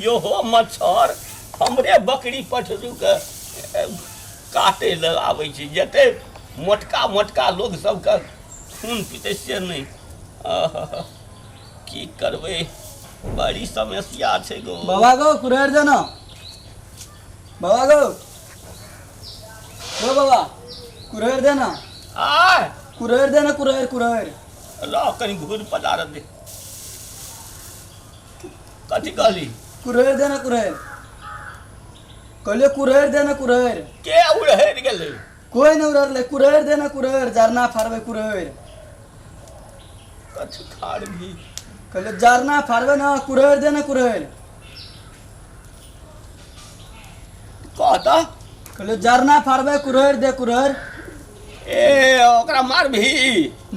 यो हो मच्छर हमरे बकरी पठरू के काटे लए आबै छै। जते मोटका मोटका लोग सबके खून पीते से नहि। आहा, की करबै, बड़ी समस्या छै गो। बाबा गो कुरहरि दे ना। बाबा गो, गो बाबा कुरहरि दे ना। आय कुरहरि दे ना, कुरहरि कुरहरि। ल कनि घूर पदार दे। कथी कहली? कुरहरि दे ना, कुरहरि कहलियो, कुरहरि दे ना कुरहरि। के उड़हरि गेलै? कोई नहीं उड़हरलै। कुरहरि दे ना कुरहरि, जरना फाड़बै कुरहरि। कथी फाड़बी? कहलियो जरना फाड़बै ना, कुरहरि दे ना कुरहरि। कह तऽ। कहलियो जरना फाड़बै, कुरहरि दे कुरहरि। ए ओकरा मारबही?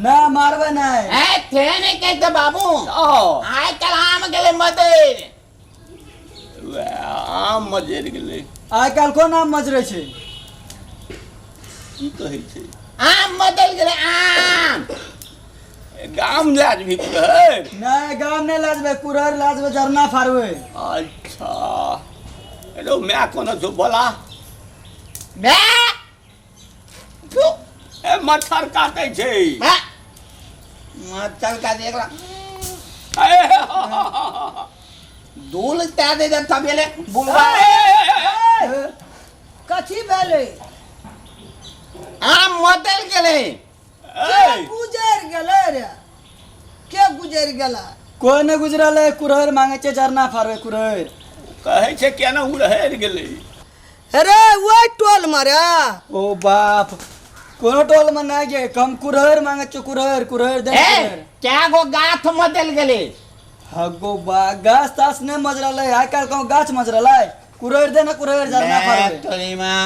ना मारबै नहीं। ए थे नहीं कहते बाबू। ओ आइ काल्हि आम गेलै मदरि। वएह आम मजरि गेलै। आइ काल्हि कोन आम मजरै छै? की कहै छै? आम बदलि गेलै आम। ए, गाम लए जेबही कुरहरि? नहीं गाम नहीं लए जेबै, कुरहरि लए जेबै, जरना फाड़बै। अच्छा हेलो my कोना छौ बोला? माय ए मच्छर काटै छै। माय मच्छर का देखला। ए, धूल तै दे दे तबेले बुलवा। कथी भेलै? आम बदलि गेलै। के गुजरि गेलै रे? के गुजरि गेलै? कोई नहीं गुजरल है, कुरहरि मांगे छै, जरना फाड़बै कुरहरि। कहै छै केना उड़हरि गेलै। अरे ओहि टोल मे रे। ओ बाप, कोनो टोल में नहीं गे, हम कुरहरि मांगे छियो, कुरहरि कुरहरि दे। ए कै गो गाछ बदलि गेलै? हगो बा, गाछ ताछ नहीं मजरल है, आइ काल्हि कहूँ गाछ मजरल है। कुरहरि दे ना कुरहरि, जरना फाड़बै। तोरी माँ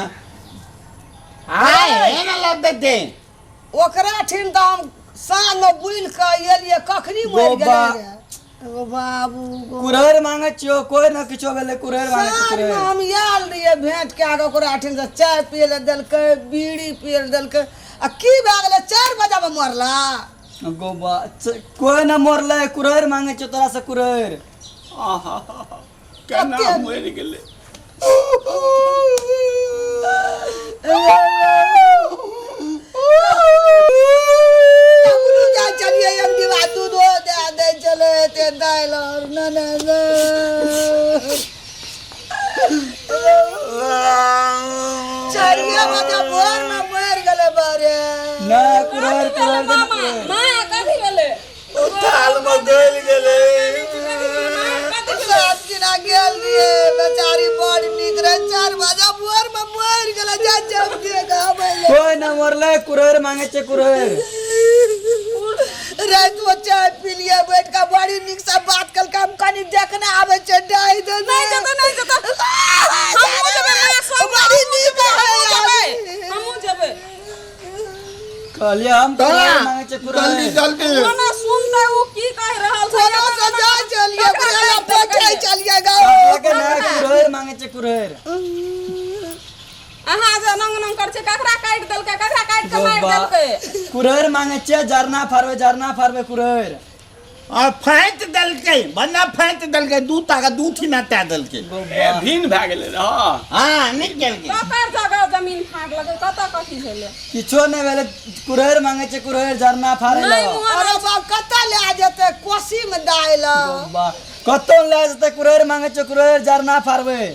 आय एना लग देते। ओकरा ठिन तऽ हम साँझमे बुलि कऽ एलियै, कखनी मरि गेलै रे? ओ बाबू गो। कुरहरि मांगे छियो, कोई ना किछो भेलै, कुरहरि मांगे छियो। साँझमे कुरहरि। हम आयल रहियै भेंट कए कऽ, ओकरा ठिन से चाय पियै लए देलकै, बीड़ी पियै लए देलकै, आ की भए गेलै 4 बजेमे मरला? गो बा, कोई ना मरलै, कुरहरि मांगे छियो तोरा से कुरहरि। आहा, केना मरि गेलै? हमरो जाइ छलियै, एक डिब्बा दूधो दए दै छलै, एते दालि आओर ने ने। 4 बजे भोरमे मरि गेलै बारे। ना कुरहरि कुरहरि दे ना कुरहरि। माँ कथी भेलै? ओ थाल में गलि गेलै। 7 दिना गेल रहियै, बेचारी बड़ नीक रहै, 4 बजे भोरमे मरि गेलै। जाइ छियै गाबै लए। कोई ना मरलै, कुरहरि मांगे छै कुरहरि। रातिमे चाय पीलियै बैठ कऽ, बड़ी नीक से बात केलकै। हम कनि देखने आबै छै, डाहि दे। नहि जेतै, नहि जेतै, हमहूँ जेबै माँ संग। बड़ी नीक रहै जेबै, आदमी। हमहूँ जेबै। कहलियै हम कुरहरि मांगे छै जल्दी कुरहरि। जल्दी। कोना सुनतै ओ की कहि रहल छै? कोनो से जाइ छलियै, ओकरा लग बैठै छलियै गाँव। कहलकै ना कुरहरि मांगे छै कुरहरि। अहाँ जे नंग नंग करै छै, ककरा काटि देलकै? ककरा काटि कऽ गो मारि बा, देलकै? कुरहरि मांगे छियै, जरना फाड़बै, जरना फाड़बै कुरहरि। आ फाँति देलकै, बन्ना फाँति देलकै, दू टाका दू ठीना तै देलकै। गो ए बा। भिन्न भए गेलै रहऽ। हाँ नहि केलकै। ककर जगह जमीन फाड़लकै? कतऽ कथी भेलै? किछो नहि भेलै, कुरहरि मांगे छै कुरहरि, जरना फाड़ै नहि लए। मुँह। अरे बाप, कतऽ लए जेतै? कोसी मे दालि। गो बा, कतौ लए जेतै? कुरहरि मांगे छै कुरहरि, जरना फाड़बै।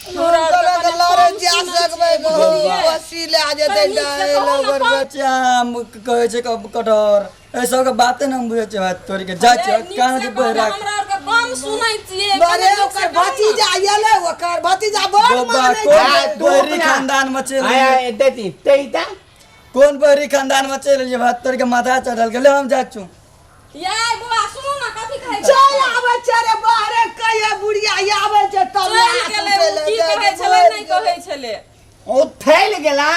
हमरा आरके तोरा के कने लड़े कम जा सुनै सकबै छियै, गो? बुझलियै? कोसी लए जेतै कनी नीकसँ दालि कहू ने। ओकर। बच्चा आम कहै छै कटहर, एहि सबके बाते ने हम बुझै छियै। भाइ तोड़ि के जाइ अरे छियै नीक कान से छै कहू ने, बहरा। हमरा आरके कम सुनै छियै। अरे कने नीक ओकर से कहू ने। भतीजा एलै, ओकर भतीजा बड़ गोबा मानै कोन छै। तू बहरी अपना- खानदान में चलि आय एलियै? आय देती तेईता। कोन बहरी खानदान में चलि एलियै? भात तोड़ि के माथा चढ़ल गेलै, हम जाइ छी। यै बौआ, सुनू ने, कथी कहै छै? चल आबै छै रे बाहरे, कहिए बुढ़िया आबै छै तब चलि गेलै ओ, की कहै छलै नहि कहै छलै? ओ फैल गेला।